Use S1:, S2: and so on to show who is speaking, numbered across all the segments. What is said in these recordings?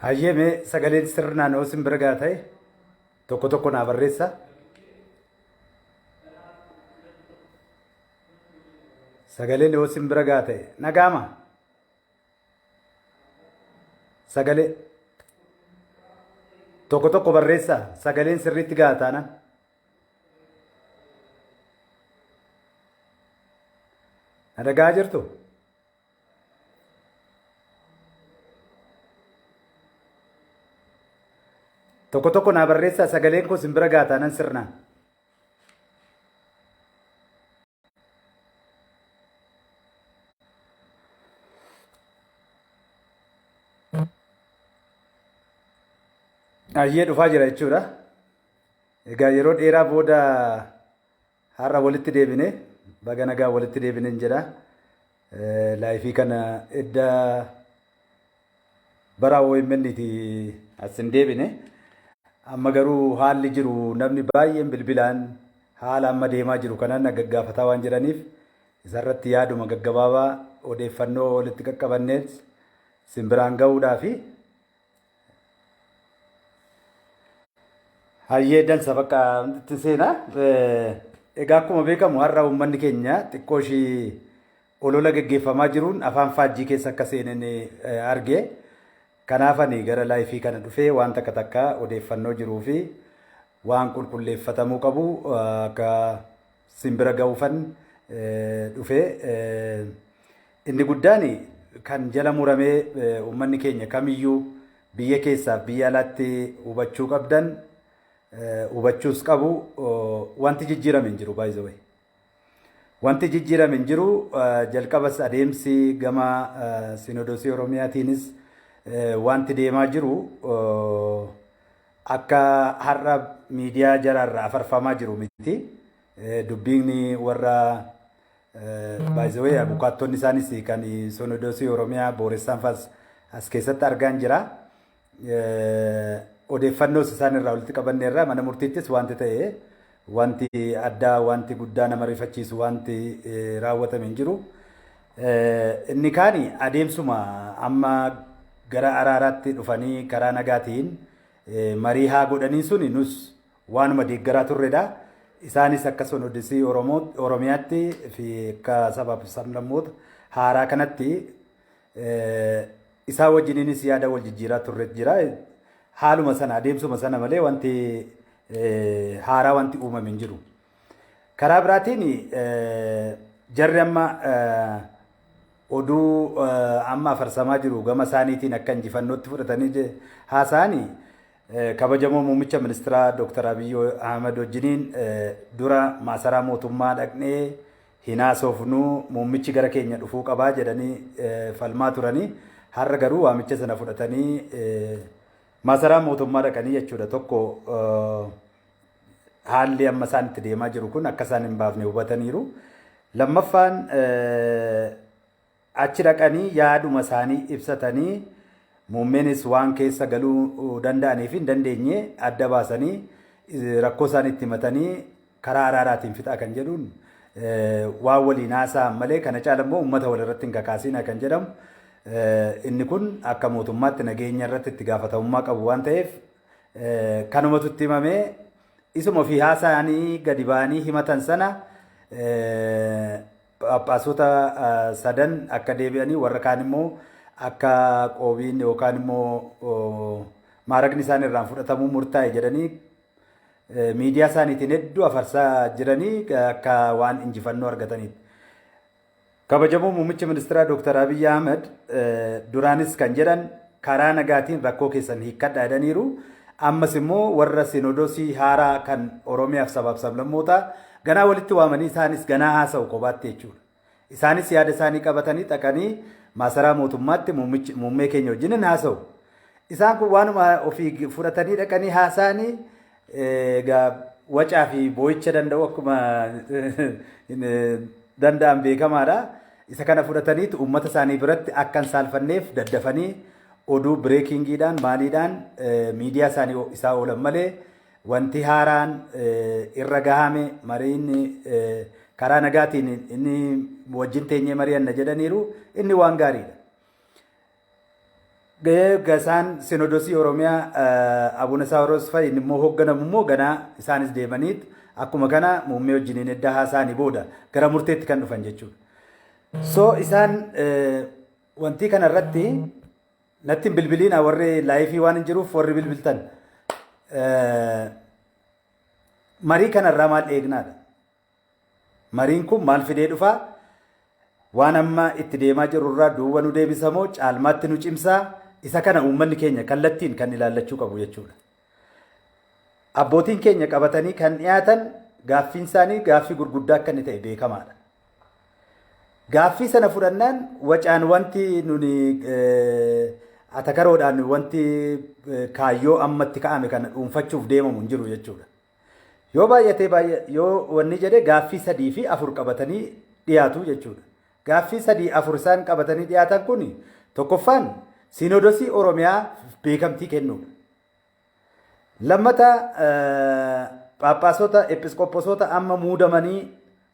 S1: Hayyee mee sagaleen sirnaan yoo sin bira gaha ta'e tokko tokko naa barreessa. Sagaleen yoo sin bira gaha ta'e nagaama. Sagalee tokko tokko barreessa sagaleen sirriitti gaha taanaan. Na dhaga'aa jirtu? Tokko tokko naa barreessaa sagaleen koo sin bira gaha taanaan sirnaan. Ayyee dhufaa jira jechuudha. Egaa yeroo dheeraa booda har'a walitti deebine baga nagaa walitti deebinen jedha. Laayifii kana edda bara OMN ti as hin deebine. Amma garuu haalli jiru namni baay'een bilbilaan haala amma deemaa jiru kanaan na gaggaafataa waan jiraniif isarratti yaaduma gaggabaabaa odeeffannoo walitti qaqqabanneet isin biraan ga'uudhaafi. Hayyee dansa bakka itti seenaa. Egaa akkuma beekamu har'a uummanni keenya xiqqoo ishii olola geggeeffamaa jiruun afaan faajjii keessa akka seenan arge. Kanaaf ani gara laayifii kana dhufee waan takka takka odeeffannoo jiruu fi waan qulqulleeffatamuu qabu akka simbira ga'uufan dhufe. Inni guddaan kan jala muramee uummanni keenya kamiyyuu biyya keessaaf biyya alaatti hubachuu qabdan hubachuus qabu wanti jijjiirame hin jiru by the way. Wanti jijjiirame hin jiru jalqabas adeemsi gama Sinoodosii Oromiyaatiinis wanti deemaa jiru akka har'a miidiyaa jaraarraa afarfamaa jiru miti. Dubbiin warra by the way abukaattonni isaanis kan Sinoodosii Oromiyaa Booressaan fa'as as keessatti argaan jira. Odeeffannoos isaan irraa walitti qabanneerra mana murtiittis wanti ta'e wanti addaa wanti guddaa nama rifachiisu wanti raawwatame hin jiru. Inni kaani adeemsuma amma gara araaraatti dhufanii karaa nagaatiin marii haa godhanii suni nus waanuma deeggaraa turredha. Isaanis akka Sinoodosii Oromiyaatti fi akka sabaaf sablammoota haaraa kanatti isaa wajjiniinis yaada wal jijjiiraa turre jira. Haaluma sana adeemsuma sana malee wanti haaraa wanti uumame hin jiru. Karaa biraatiin jarri amma oduu amma afarsamaa jiru gama isaaniitiin akka injifannootti fudhatanii haasa'anii kabajamoo muummicha ministeeraa Dr. Abiy Ahmed wajjiniin dura maasaraa mootummaa dhaqnee hin haasofnu muummichi gara keenya dhufuu qabaa jedhanii falmaa turanii har'a garuu waamicha sana fudhatanii maasaraa mootummaa dhaqanii jechuudha tokko haalli amma isaan itti deemaa jiru kun akka isaan hin baafne hubataniiru. Lammaffaan achi dhaqanii yaaduma isaanii ibsatanii muummeenis waan keessa galuu danda'anii fi hin dandeenye adda baasanii rakkoo isaanii itti himatanii karaa araaraatiin fixaa kan jedhuun waan waliin haasa'an malee kana caala immoo uummata walirratti hin kakaasina kan jedhamu inni kun akka mootummaatti nageenya irratti itti gaafatamummaa qabu waan ta'eef kanumatu itti himamee isuma ofii haasa'anii gadi ba'anii himatan sana Phaaphaasota sadan akka deebi'anii warra kaan immoo akka qoobiin yookaan immoo maaragni isaan irraan fudhatamuu murtaa'e jedhanii miidiyaa isaaniitiin hedduu afarsaa jiranii akka waan injifannoo argataniiti. Kabajamoo muummicha ministeeraa Dr. Abiy Ahmed duraanis kan jedhan karaa nagaatiin rakkoo keessan hiikkadhaa jedhaniiru. Ammas immoo warra sinodosii haaraa kan Oromiyaaf sabaaf sablammootaa ganaa walitti waamanii isaanis ganaa haasa'u kophaatti jechuudha. Isaanis yaada isaanii qabatanii dhaqanii maasaraa mootummaatti muummee keenya wajjin hin haasa'u. Isaan kun waanuma ofii fudhatanii dhaqanii haasa'anii egaa wacaa fi boo'icha danda'u akkuma danda'an beekamaadha. Isa kana fudhataniitu uummata isaanii biratti akka hin saalfanneef daddafanii oduu bireekingiidhaan maaliidhaan miidiyaa isaanii isaa oolan malee wanti haaraan irra gahame mariin karaa nagaatiin inni wajjin teenyee mari'anna jedhaniiru inni waan gaariidha. Gasaan Sinodosii Oromiyaa Abuna Saawiroos fa'i immoo hoogganamu immoo ganaa isaanis deemaniit akkuma kana muummee wajjiniin edda haasa'anii booda gara murteetti kan dhufan jechuudha. So isaan wantii kana irratti natti hin bilbiliina, warri live waan hin jiruuf warri bilbiltan. Marii kanarraa maal eegnaadha? Mariin kun maal fidee dhufaa? Waan amma itti deemaa jirrurraa duuba nu deebisamoo caalmaatti nu cimsaa? Isa kana uummanni keenya kallattiin kan ilaallachuu qabu jechuudha. Abbootiin keenya qabatanii kan dhiyaatan gaaffiin isaanii gaaffii gurguddaa akka inni ta'e beekamaadha. Gaaffii sana fudhannaan wacaan wanti nuni atakaroodhaan wanti kaayyoo ammatti ka'ame kana dhuunfachuuf deemamu hin jiru jechuudha. Yoo baay'atee baay'ee yoo wanni jedhe gaaffii sadii fi afur qabatanii dhiyaatu jechuudha. Gaaffii sadii afur isaan qabatanii dhiyaatan kun tokkoffaan Sinodosii Oromiyaa beekamtii kennuudha. Lammata, Phaaphaasota, Episkoposota amma muudamanii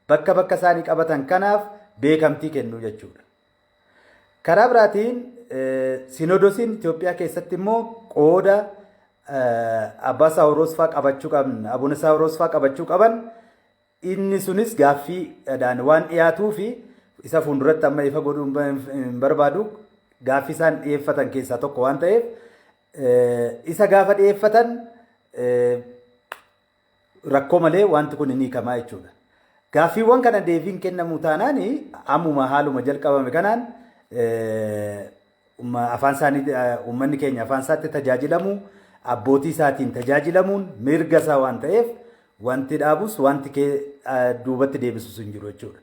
S1: bakka bakka isaanii qabatan kanaaf beekamtii kennuu jechuudha. Karaa biraatiin Sinodosiin Itoophiyaa keessatti immoo qooda Abbaa Saawuroos fa'aa qabachuu qaban, Abuna Saawuroos fa'aa qabachuu qaban, inni sunis gaaffiidhaan waan dhiyaatuu fi isa fuulduratti amma ifa godhuu hin barbaadu. Gaaffii isaan dhiyeeffatan keessaa tokko waan ta'eef, isa gaafa dhiyeeffatan rakkoo malee wanti kun ni hiikamaa jechuudha. Gaaffiiwwan kana deebiin kennamu taanaan ammuma haaluma jalqabame kanaan afaan isaanii uummanni keenya afaan isaatti tajaajilamu, abbootii isaatiin tajaajilamuun mirga isaa waan ta'eef, wanti dhaabus wanti duubatti deebisus hin jiru jechuudha.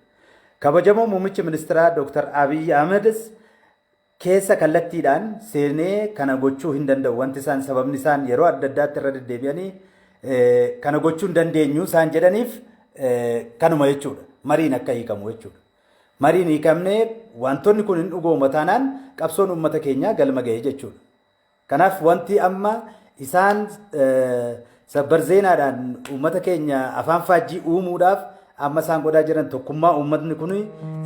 S1: Kabajamoo muummichi ministeeraa Dr. Abiy Ahmedis keessa kallattiidhaan seenee kana gochuu hin danda'u. Wanti isaan sababni isaan yeroo adda addaatti irra deddeebi'anii kana gochuu hin dandeenyu isaan jedhaniif kanuma jechuudha. Mariin akka hiikamu jechuudha. Mariin hiikamnee wantoonni kun hin dhugooma taanaan qabsoon uummata keenyaa galma ga'e jechuudha. Kanaaf wanti amma isaan sabbar zeenaadhaan uummata keenya afaan faajjii uumuudhaaf amma isaan godhaa jiran tokkummaa uummatni kun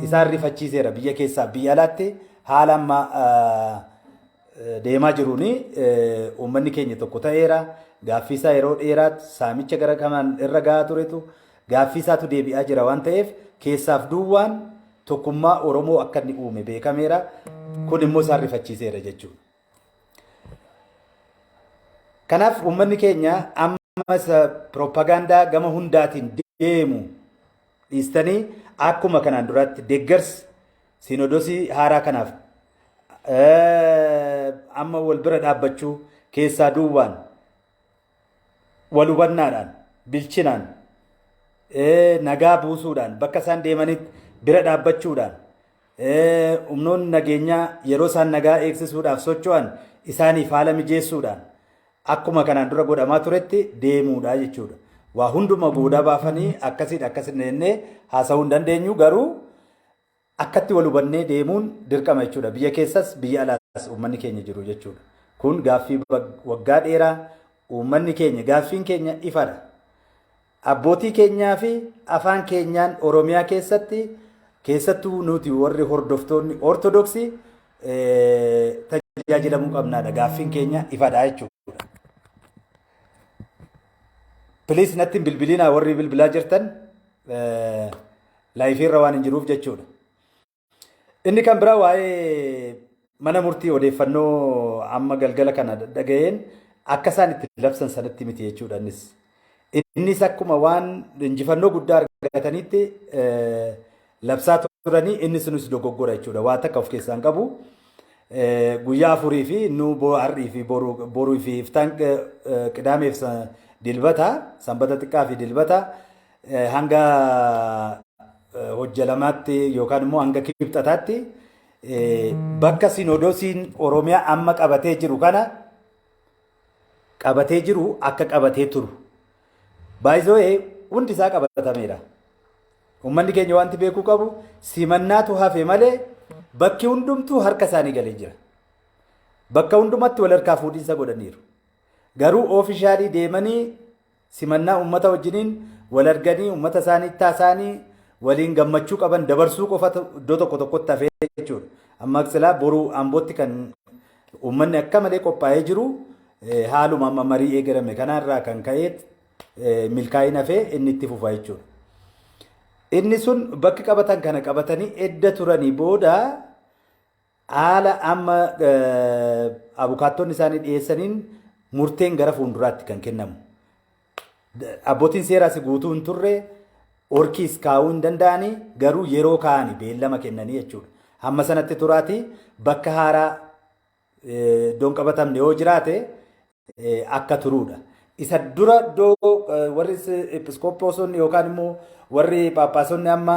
S1: isaan rifachiiseera. Biyya keessaa biyya alaatti haala amma deemaa jiruun uummanni keenya tokko ta'eera. Gaaffii isaa yeroo dheeraatti saamicha gara kamaan irra gahaa turetu gaaffii isaatu deebi'aa jira waan ta'eef, keessaaf duwwaan tokkummaa Oromoo akka inni uume beekameera. Kun immoo isaan rifachiiseera jechuudha. Kanaaf uummanni keenya amma isa piroopagaandaa gama hundaatiin deemu dhiistanii akkuma kanaan duraatti deeggarsi sinodosii haaraa kanaaf amma wal bira dhaabbachuu, keessaa duwwaan wal hubannaadhaan, bilchinaan, nagaa buusuudhaan, bakka isaan deemanitti bira dhaabbachuudhaan, humnoonni nageenyaa yeroo isaan nagaa eegsisuudhaaf socho'an isaaniif haala mijeessuudhaan akkuma kanaan dura godhamaa turetti deemuudha jechuudha. Waa hunduma goodaa baafanii akkasiidha akkasidha jennee haasa'uu hin dandeenyu, garuu akkatti wal hubannee deemuun dirqama jechuudha. Biyya keessas biyya alaas uummanni keenya jiru jechuudha. Kun gaaffii waggaa dheeraa uummanni keenya, gaaffiin keenya ifadha. Abbootii keenyaa fi afaan keenyaan Oromiyaa keessatti, keessattuu nuti warri hordoftoonni Ortodoksii tajaajilamuu qabnaadha. Gaaffiin keenya ifadha jechuudha. Please natti hin bilbilinaa warri bilbilaa jirtan, live irra waan hin jiruuf jechuudha. Inni kan biraa waa'ee mana murtii odeeffannoo amma galgala kana dhaga'een akka isaan itti labsan sanatti miti jechuudha innis. Innis akkuma waan injifannoo guddaa argatanitti labsaa turanii, inni sunis dogoggora jechuudha. Waa takka of keessaa hin qabu. Guyyaa afurii fi nu har'ii fi boruu fi iftaan, qidaameef dilbata, sanbata xiqqaa fi dilbata, hanga hojja lamaatti yookaan immoo hanga kibxataatti bakka sinodosiin Oromiyaa amma qabatee jiru kana qabatee jiru akka qabatee turu. Baay'ee hundi isaa qabatameera. Uummanni keenya wanti beekuu qabu simannaatu hafe malee bakki hundumtuu harka isaanii galee jira. Bakka hundumatti wal harkaa fuudhinsa godhaniiru. Garuu officially deemanii simannaa uummata wajjiniin wal arganii, uummata isaanii taasisanii waliin gammachuu qaban dabarsuu qofatu iddoo tokko tokkotti hafee jechuudha. Amma silaa boruu Ambootti kan Uummanni akka malee qophaa'ee jiru haaluma amma marii eegalame kanarraa kan ka'e milkaa'ina hafee inni itti fufa jechuudha. Inni sun bakki qabatan kana qabatanii edda turanii booda haala amma abukaattonni isaanii dhiyeessaniin murteen gara fuulduraatti kan kennamu. Abbootiin seeraas guutuu hin turre, orkiis kaa'uu hin danda'anii, garuu yeroo kaa'anii beellama kennanii jechuudha. Hamma sanatti turaati bakka haaraa iddoon qabatamne yoo jiraate akka turuudha. Isa dura iddoo warri episkooppoosonni yookaan immoo warri paappaasonni amma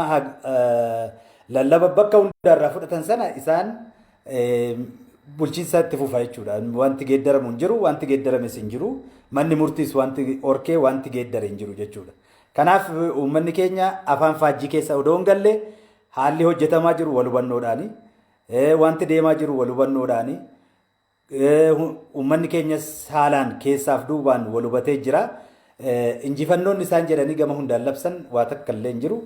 S1: lallaba bakka hundaarraa fudhatan sana isaan bulchiinsa itti fufa jechuudha. Wanti geeddaramu hin jiru, wanti geeddarames hin jiru. Manni murtiis wanti orkee wanti geeddare hin jiru jechuudha. Kanaaf uummanni keenya afaan faajjii keessa odoo hin galle, haalli hojjetamaa jiru wal hubannoodhaani. Wanti deemaa jiru wal hubannoodhaani. Uummanni keenyas haalaan keessaaf duubaan wal hubatee jira. Injifannoon isaan jedhanii gama hundaan labsan waa takka illee hin jiru.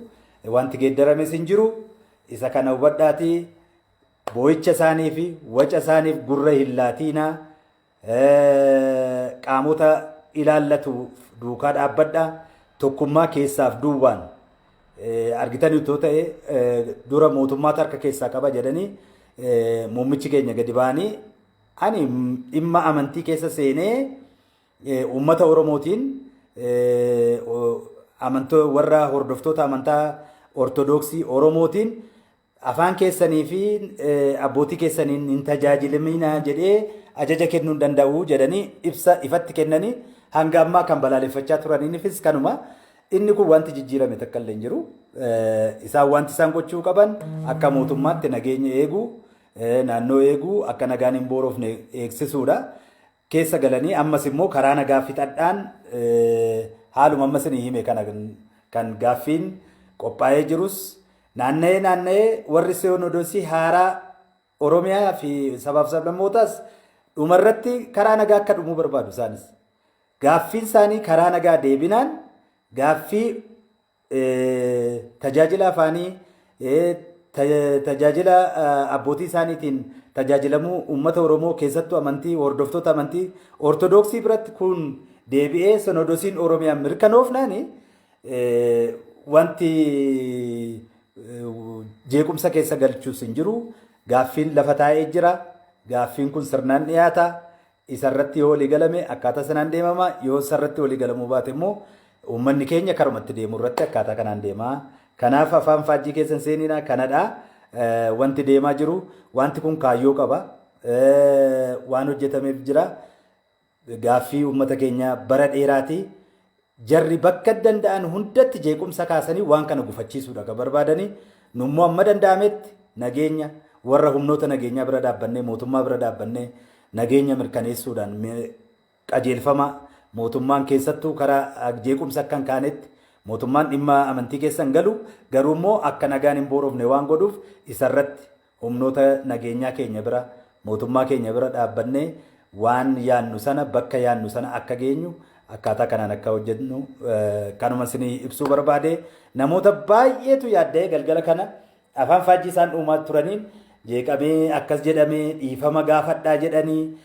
S1: Wanti geeddarames hin jiru. Isa kana hubadhaatii boo'icha isaanii fi waca isaaniif gurra hin laatiinaa. Qaamota ilaallatu duukaa dhaabbadhaa. Tokkummaa keessaaf duubaan argitanii otoo ta'e, dura mootummaatu harka keessaa qaba jedhanii muummichi keenya gadi ba'anii, ani dhimma amantii keessa seenee uummata Oromootiin, amantoo warra hordoftoota amantaa Ortodoksii Oromootiin afaan keessanii fi abbootii keessaniin hin tajaajilaminaa jedhee ajaja kennuu hin danda'u jedhanii ibsa ifatti kennanii, hanga ammaa kan balaaleffachaa turaniifis kanuma. Inni kun wanti jijjiirame takka illee hin jiru. Isaan wanti isaan gochuu qaban akka mootummaatti nageenya eeguu, naannoo eeguu, akka nagaan hin boorofne eegsisuudha. Keessa galanii ammas immoo karaa nagaa fixadhaan, haaluma ammas ni hime kana kan gaaffiin qophaa'ee jirus naanna'ee naanna'ee warri sinoodosii haaraa Oromiyaa fi sabaaf sablammootaas dhumarratti karaa nagaa akka dhumuu barbaadu isaanis. Gaaffiin isaanii karaa nagaa deebinaan gaaffii tajaajila afaanii, tajaajila abbootii isaaniitiin tajaajilamuu uummata Oromoo, keessattuu amantii hordoftoota amantii Ortodoksii biratti kun deebi'ee sinoodosiin Oromiyaa mirkanoofnaani wanti jeequmsa keessa galchuus hin jiru. Gaaffiin lafa taa'ee jira. Gaaffiin kun sirnaan dhiyaata. Isarratti yoo walii galame akkaataa sanaan deemama. Yoo isarratti walii galamuu baate immoo uummanni keenya karumatti deemu irratti akkaataa kanaan deema. Kanaaf afaan faajjii keessan seenina kanadha. Wanti deemaa jiru wanti kun kaayyoo qaba. Waan hojjetameef jira. Gaaffii uummata keenya bara dheeraati. Jarri bakka danda'an hundatti jeequmsa kaasanii waan kana gufachiisuudha kan barbaadanii. Nummoo amma danda'ametti nageenya warra humnoota nageenyaa bira dhaabbannee, mootummaa bira dhaabbannee, nageenya mirkaneessuudhaan qajeelfama mootummaan keessattuu karaa jeequmsa akka hin kaanetti, mootummaan dhimma amantii keessa hin galu, garuu immoo akka nagaan hin boorofne waan godhuuf isarratti humnoota nageenyaa keenya bira, mootummaa keenya bira dhaabbannee waan yaannu sana bakka yaannu sana akka geenyu akkaataa kanaan akka hojjennu kanuma isinii ibsuu barbaade. Namoota baay'eetu yaadda'ee galgala kana afaan faajjii isaan uumaa turaniin jeeqamee, akkas jedhamee, dhiifama gaafadhaa jedhanii,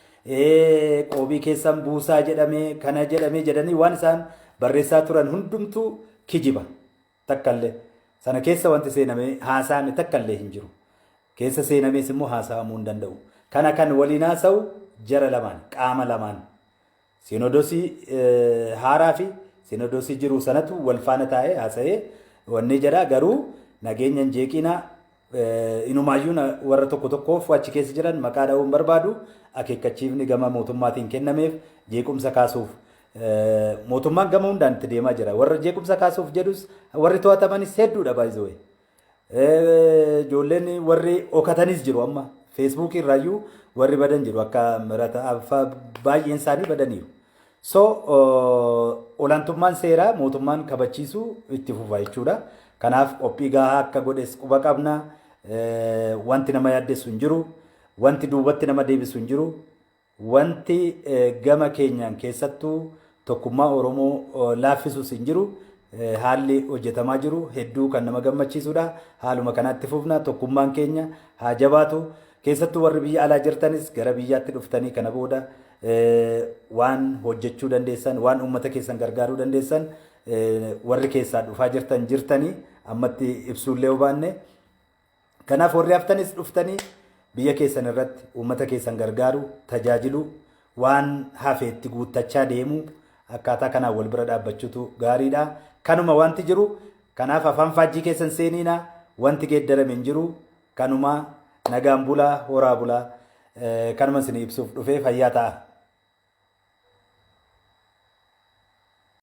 S1: qoobii keessan buusaa jedhamee, kana jedhamee jedhanii waan isaan barreessaa turan hundumtuu kijiba. Takkallee sana keessa wanti seenamee haasa'ame takkallee hin jiru. Keessa seenamees immoo haasa'amuu hin danda'u. Kana kan waliin haasa'u jara lamaan, qaama lamaan, sinodosii haaraa fi sinodosii jiru sanatu wal faana taa'ee haasa'ee wanni jedha. Garuu nageenya hin jeeqinaa. Inumaayyuu warra tokko tokkoof achi keessa jiran maqaa dha'uu hin barbaadu, akeekkachiifni gama mootummaatiin kennameef jeequmsa kaasuuf mootummaan gama hundaan itti deemaa jira. Warra jeequmsa kaasuuf jedhus warri to'atamanis hedduudha baay'ee. Ijoolleen warri okatanis jiru, amma Feesbuukii irraayyuu warri badan jiru, akka mirata baay'een isaanii badaniiru. So olaantummaan seeraa mootummaan kabachiisuu itti fufa jechuudha. Kanaaf qophii gahaa akka godhes quba qabna. Wanti nama yaaddessu hin jiru. Wanti duubatti nama deebisu hin jiru. Wanti gama keenyaan keessattuu tokkummaa Oromoo laaffisuus hin jiru. Haalli hojjetamaa jiru hedduu kan nama gammachiisudha. Haaluma kanatti fufna, tokkummaan keenya haa jabaatu. Keessattuu warri biyya alaa jirtanis gara biyyaatti dhuftanii kana booda waan hojjechuu dandeessan, waan uummata keessan gargaaruu dandeessan, warri keessaa dhufaa jirtan jirtanii ammatti ibsuullee hubaanne. Kanaaf warri haftanis dhuftanii biyya keessan irratti uummata keessan gargaaru, tajaajilu, waan hafe itti guuttachaa deemu, akkaataa kanaan wal bira dhaabbachuutu gaariidha. Kanuma wanti jiru. Kanaaf afaan faajjii keessan seeniina, wanti geeddarame hin jiru. Kanuma, nagaan bulaa, horaa bulaa. Kanuma isin ibsuuf dhufee, fayyaa ta'a.